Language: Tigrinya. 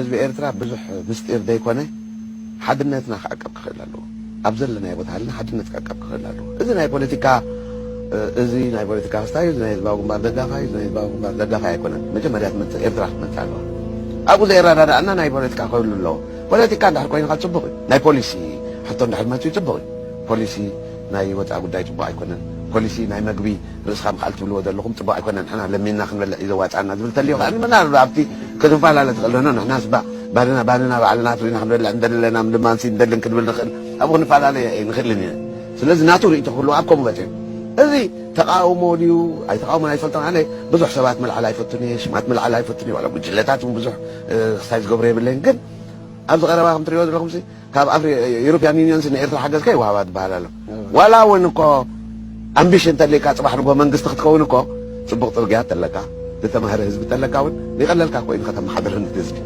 ህዝቢ ኤርትራ ብዙሕ ምስጢር ዘይኮነ ሓድነትና ክዕቀብ ክኽእል ኣለዎ። ኣብ ዘለናዮ ቦታ ሃልና ሓድነት ክዕቀብ ክኽእል ኣለዎ። እዚ ናይ ፖለቲካ እዚ ናይ ፖለቲካ ክስታይ እዚ ናይ ህዝባዊ ግንባር ደጋፋይ እዚ ናይ ህዝባዊ ግንባር ደጋፋይ ኣይኮነን። መጀመርያ ትመፅእ ኤርትራ ክትመፅእ ኣለዋ። ኣብኡ ዘይረዳዳእና ናይ ፖለቲካ ክህሉ ኣለዎ። ፖለቲካ እንድሕር ኮይንካ ፅቡቅ እዩ። ናይ ፖሊሲ ሕቶ እንድሕር መፅኡ ፅቡቅ እዩ። ፖሊሲ ናይ ወፃኢ ጉዳይ ፅቡቅ ኣይኮነን። ፖሊሲ ናይ መግቢ ርእስኻ ምኽኣል ትብልዎ ዘለኹም ፅቡቅ ኣይኮነን። ንሕና ለሚንና ክንበልዕ እዩ ዘዋፃና ዝብል ተልዮ ከኣ ምናልባት ኣብቲ ክትፈላለ ትኽእል ዶኖ ንሕናስ ባ ባንና ባንና ባዕልና ኣፍሪና ክንበልዕ እንደለና ምድማንሲ እንደልን ክንብል ንኽእል ኣብኡ ክንፈላለ ኣይንኽእልን ኢና። ስለዚ ናቱ ርእይቶ ክህልዎ ኣብ ከምኡ በፂሑ እዚ ተቃውሞ ድዩ ኣይተቃውሞን ኣይፈልጦን ኣነ ብዙሕ ሰባት ምልዓል ኣይፈቱን እየ ሽማት ምልዓል ኣይፈቱን እየ ዋላ ጉጅለታት እውን ብዙሕ ክስታይ ዝገብሮ የብለይን ግን ኣብዚ ቀረባ ከም ትሪኦ ዘለኹም ካብ European Union ንኤርትራ ሓገዝ ከይወሃባ ትበሃል ኣሎ ዋላ እውን እኮ ኣምቢሽን እንተለካ ፅባሕ ንጎ መንግስቲ ክትከውን እኮ ፅቡቅ ፅርግያ ተለካ ዝተማህረ ህዝቢ ተለካ እውን ይቀለልካ ኮይኑ ከተመሓድርን ህዝቢ